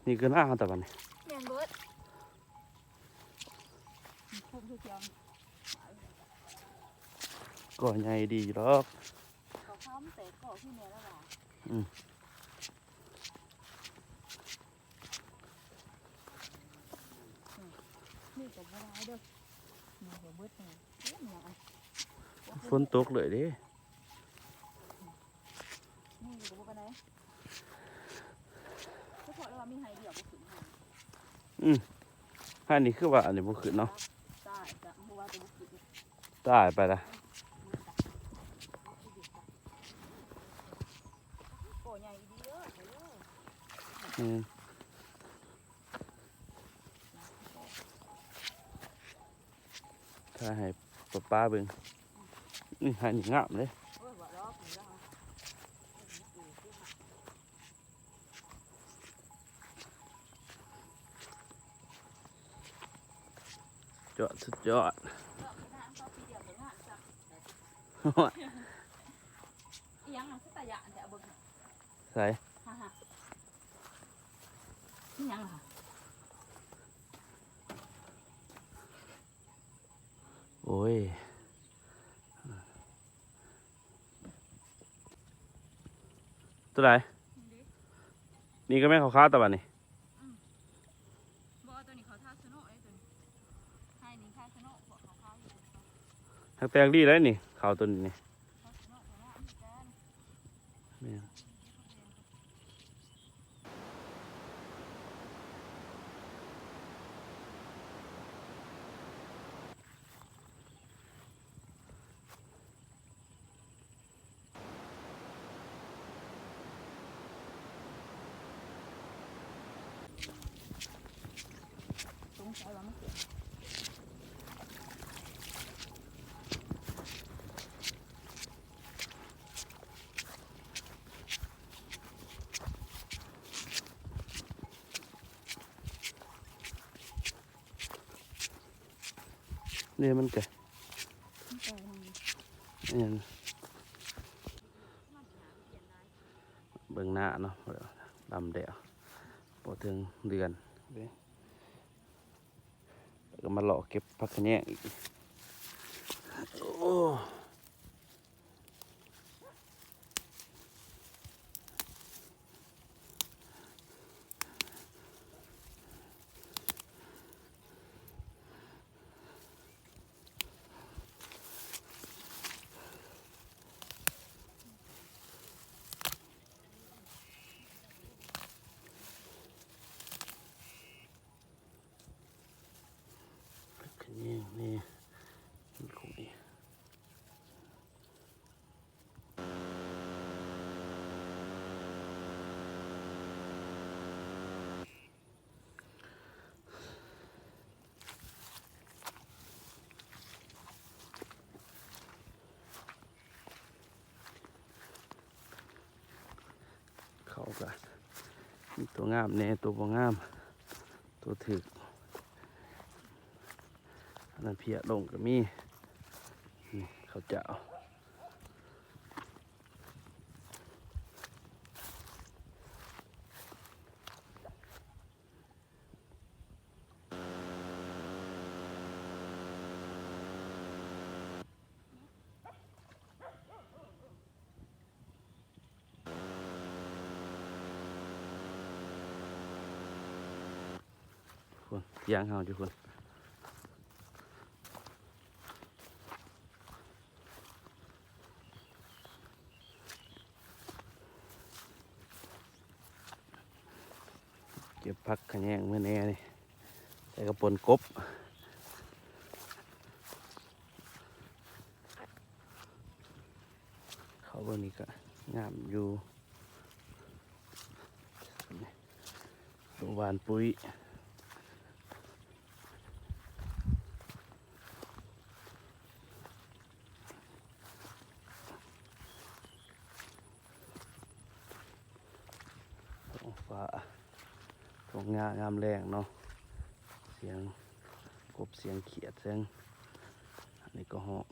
ນີ້ຄືນາເຮົາຕະບັດນີ້ ແມ່ນເບິດ ນີ້ຄຸບຄືກ່ຽວ ກໍໃຫຍ່ດີດອກ ກໍຄຳແຕກກໍຄືແມ່ນລະວ່າ ອືມ ນີ້ກໍບໍ່ຫຼາຍເດີ ນີ້ກໍເບິດນີ້ ເອີ ມັນຫຍັງອັນ ຝົນຕົກເລີຍເດ້ ນີ້ກໍບໍ່ປານໃດ ສະເພາະວ່າມີໄຮ່ດຽວບໍ່ຂຶ້ນຫັ້ນ ອືມ ໄຮ່ນີ້ຄືວ່າອັນນີ້ບໍ່ຂຶ້ນເນາະ ຕາຍ ຕາຍ ບໍ່ວ່າແຕ່ບໍ່ຂຶ້ນ ຕາຍໄປລະ ກໍໃຫຍ່ອີ່ຫຼີເດີ ອືມ ຖ່າຍໃຫ້ປ້າໆເບິ່ງ ນີ້ ໄຮ່ນີ້ງາມເດ້ ຍອດ ສຸດຍອດ ອີຫຍັງ ຄືຕາຢ້ານແທ້ ເບິ່ງ ໃສ ຫາໆ ອີຫຍັງລະ ໂອ້ຍ ຕົວໃດ ນີ້ເດ້ ນີ້ກໍແມ່ນຂາວໆ ຕະບັດນີ້ ອືມ ບໍ່ ຕົວນີ້ຂາວທາສະໂນເດ້ ຕົວນີ້ ໃຫ້ນີ້ທາສະໂນ ພວກຂາວໆ ຢູ່ ຫາກແປກດີໄດ໋ນີ້ ຂາວຕົວນີ້ນີ້ ຂາວສະໂນ ຂາວງາມຄືກັນ ແມ່ນ ສົງໄສວ່າມັນເປັນ ນີ້ມັນກະ ມັນກະ ແມ່ນ ເບິ່ງໜ້າເນາະ ດຳແລ້ວ ບໍ່ເຖິງເດືອນເດ້ ແລ້ວກໍມາເລາະເກັບຜັກຂະແຍງອີກ ໂອ້. ຂະແຍງແນ່ ມັນຄົງອີກ ເຂົ້າກະມີຕົວງາມແນ່ ຕົວບໍ່ງາມ ຕົວຖືກ ອັນນັ້ນເພຍລົງກະມີ ນີ້ເຂົ້າເຈົ້າ. ພຸ້ນ ທຽງເຮົາຢູ່ພຸ້ນ ເກັບຜັກຂະແຍງມື້ແນ່ນີ້ ໃສ່ກະປົ່ນກົບ ເຂົ້າເບິ່ງນີ້ກະງາມຢູ່ ໂຮງຫວ່ານປຸ໋ຍ ທ້ອງຟ້າ ທ້ອງນາງາມແລ້ງເນາະ ສຽງກົບ ສຽງຂຽດ ສຽງ ອັນນີ້ກໍຮ້ອງ.